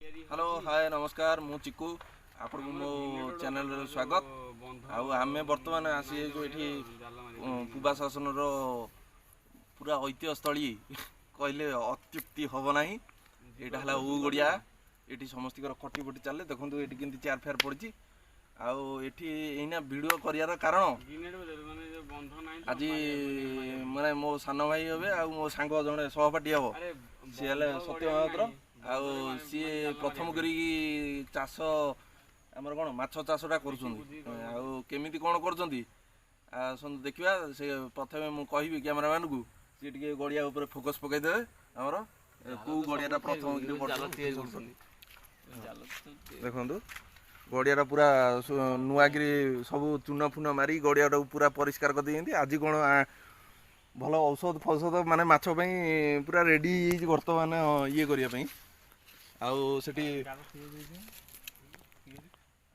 Hello, ହାଏ, ନମସ୍କାର। ମୁଁ ଚିକୁ, ଆପଣଙ୍କୁ ମୋ ଚ୍ୟାନେଲରେ ସ୍ୱାଗତ। ଆଉ ଆମେ ବର୍ତ୍ତମାନ ଆସିଯାଇଛୁ ଏଠି ପୂବା ଶାସନର ପୁରା ଐତିହ୍ୟସ୍ଥଳୀ କହିଲେ ଅତ୍ୟୁକ୍ତି ହେବ ନାହିଁ। ଏଇଟା ହେଲା ଗଡ଼ିଆ। ଏଠି ସମସ୍ତଙ୍କର ଖଟି ଫଟି ଚାଲେ। ଦେଖନ୍ତୁ, ଏଠି କେମିତି ଚେୟାର ଫେୟାର ପଡ଼ିଛି। ଆଉ ଏଠି ଏଇନା ଭିଡ଼ିଓ କରିବାର କାରଣ, ଆଜି ମାନେ ମୋ ସାନ ଭାଇ ହେବେ ଆଉ ମୋ ସାଙ୍ଗ ଜଣେ ସହପାଠୀ ହେବ, ସିଏ ହେଲେ ସତ୍ୟ ମହାପାତ୍ର। ଆଉ ସିଏ ପ୍ରଥମ କରିକି ଚାଷ ଆମର କ'ଣ ମାଛ ଚାଷଟା କରୁଛନ୍ତି। ଆଉ କେମିତି କ'ଣ କରୁଛନ୍ତି, ଆସନ୍ତୁ ଦେଖିବା। ସେ ପ୍ରଥମେ ମୁଁ କହିବି କ୍ୟାମେରାମ୍ୟାନକୁ, ସିଏ ଟିକେ ଗଡ଼ିଆ ଉପରେ ଫୋକସ୍ ପକାଇଦେବେ। ଆମର କେଉଁ ଗଡ଼ିଆଟା ପ୍ରଥମ କରି କରୁଛନ୍ତି ଦେଖନ୍ତୁ। ଗଡ଼ିଆଟା ପୁରା ନୂଆକିରି ସବୁ ଚୂନ ଫୁନ ମାରି ଗଡ଼ିଆଟାକୁ ପୁରା ପରିଷ୍କାର କରିଦେଇଛନ୍ତି। ଆଜି କ'ଣ ଭଲ ଔଷଧ ଫୌଷଧ ମାନେ ମାଛ ପାଇଁ ପୁରା ରେଡ଼ି ହେଇଯାଇଛି ବର୍ତ୍ତମାନ ଇଏ କରିବା ପାଇଁ। ଆଉ ସେଠି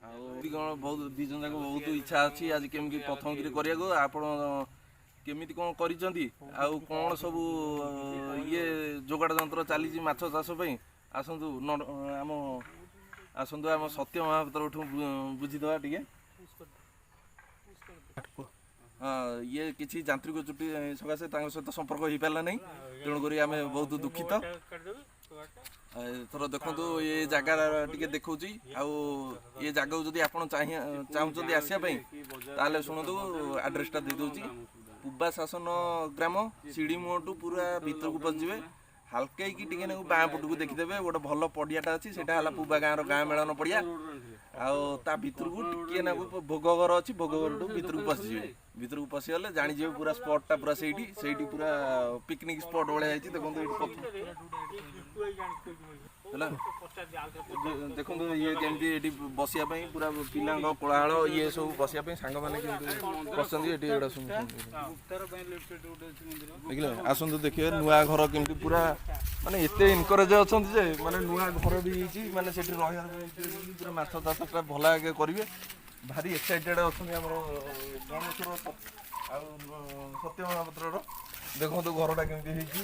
ଆଉ କ'ଣ ବହୁତ ଦୁଇ ଜଣ ଯାକ ବହୁତ ଇଚ୍ଛା ଅଛି ଆଜି କେମିତି ପ୍ରଥମ କରି କରିବାକୁ। ଆପଣ କେମିତି କ'ଣ କରିଛନ୍ତି ଆଉ କ'ଣ ସବୁ ଇଏ ଯୋଗାଡ଼ ଯନ୍ତ୍ର ଚାଲିଛି ମାଛ ଚାଷ ପାଇଁ, ଆସନ୍ତୁ ଆମ ସତ୍ୟ ମହାପାତ୍ରଠୁ ବୁଝିଦେବା ଟିକେ। ହଁ, ଇଏ କିଛି ଯାନ୍ତ୍ରିକ ତ୍ରୁଟି ସକାଶେ ତାଙ୍କ ସହିତ ସମ୍ପର୍କ ହେଇପାରିଲା ନାହିଁ, ତେଣୁକରି ଆମେ ବହୁତ ଦୁଃଖିତ। ଏଥର ଦେଖନ୍ତୁ, ଏ ଜାଗା ଟିକେ ଦେଖଉଛି। ଆଉ ଏ ଜାଗାକୁ ଯଦି ଆପଣ ଚାହୁଁଛନ୍ତି ଆସିବା ପାଇଁ, ତାହେଲେ ଶୁଣନ୍ତୁ, ଆଡ୍ରେସଟା ଦେଇଦେଉଛି। ପୂବା ଶାସନ ଗ୍ରାମ ସିଡ଼ି ମୁହଁଠୁ ପୁରା ଭିତରକୁ ପଶିଯିବେ, ହାଲକେଇକି ଟିକେ ନାକୁ ବାଁ ପଟକୁ ଦେଖିଦେବେ, ଗୋଟେ ଭଲ ପଡ଼ିଆଟା ଅଛି। ସେଇଟା ହେଲା ପୂବା ଗାଁର ଗାଁ ମେଳନ ପଡ଼ିଆ। ଆଉ ତା ଭିତରକୁ ଟିକିଏ ନାକୁ ଭୋଗ ଘର ଅଛି। ଭୋଗ ଘରଠୁ ଭିତରକୁ ପଶିଯିବେ। ଭିତରକୁ ପଶିଗଲେ ଜାଣିଯିବେ ପୁରା ସ୍ପଟଟା ପୁରା ସେଇଠି। ସେଇଠି ପୁରା ପିକନିକ୍ ସ୍ପଟ ଭଳିଆ ହେଇଛି। ଦେଖନ୍ତୁ ଏଇଠି ହେଲା। ଦେଖନ୍ତୁ ଇଏ କେମିତି ଏଠି ବସିବା ପାଇଁ ପୁରା ପିଲାଙ୍କ କୋଳାହଳ, ଇଏ ସବୁ ବସିବା ପାଇଁ ସାଙ୍ଗମାନେ କେମିତି ବସନ୍ତି ଏଠି। ଏଗୁଡ଼ା ସବୁ ଦେଖିଲେ। ଆସନ୍ତୁ ଦେଖିବେ ନୂଆ ଘର କେମିତି ପୁରା ମାନେ ଏତେ ଏନକରେଜ ଅଛନ୍ତି ଯେ ମାନେ ନୂଆ ଘର ବି ହେଇଛି, ମାନେ ସେଠି ରହିବା ପାଇଁ ପୁରା ମାଛ ଚାଷଟା ଭଲ ଆଗେ କରିବେ। ଭାରି ଏକ୍ସାଇଟେଡ୍ ଅଛନ୍ତି ଆମର ଗଣେଶ୍ୱର ଆଉ ସତ୍ୟ ମହାପାତ୍ରର। ଦେଖନ୍ତୁ ଘରଟା କେମିତି ହେଇଛି।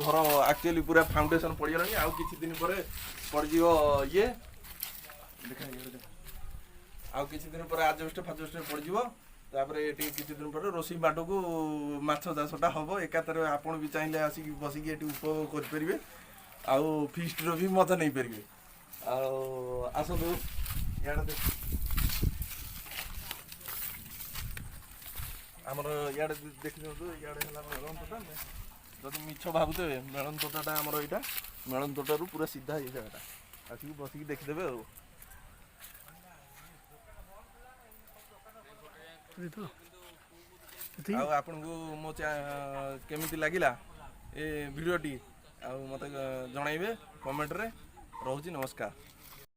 ଘର ଆକ୍ଚୁଆଲି ପୁରା ଫାଉଣ୍ଡେସନ ପଡ଼ିଗଲାଣି, ଆଉ କିଛି ଦିନ ପରେ ପଡ଼ିଯିବ ଇଏ। ଦେଖା ଇଆଡ଼େ ଦେଖ। ଆଉ କିଛି ଦିନ ପରେ ଆଜବେଷ୍ଟ ଫାଜବେଷ୍ଟ ପଡ଼ିଯିବ। ତାପରେ ଏଠି କିଛି ଦିନ ପରେ ରୋଷେଇ ମାଟକୁ ମାଛ ଚାଷଟା ହବ ଏକାଥରେ। ଆପଣ ବି ଚାହିଁଲେ ଆସିକି ବସିକି ଏଠି ଉପଭୋଗ କରିପାରିବେ ଆଉ ଫିଷ୍ଟର ବି ମଜା ନେଇପାରିବେ। ଆଉ ଆସନ୍ତୁ ଇଆଡ଼େ ଦେଖ। ଆମର ଇଆଡ଼େ ଦେଖିଦିଅନ୍ତୁ। ଇଆଡ଼େ ହେଲା ମେଳନ ତୋଟା। ଯଦି ମିଛ ଭାବୁଥିବେ, ମେଳନ ତୋଟାଟା ଆମର ଏଇଟା। ମେଳନ ତୋଟାରୁ ପୁରା ସିଧା ଏଇ ଜାଗାଟା ଆସିକି ବସିକି ଦେଖିଦେବେ। ଆଉ ଆଉ ଆପଣଙ୍କୁ ମୋ କେମିତି ଲାଗିଲା ଏ ଭିଡ଼ିଓଟି, ଆଉ ମୋତେ ଜଣାଇବେ କମେଣ୍ଟରେ। ରହୁଛି, ନମସ୍କାର।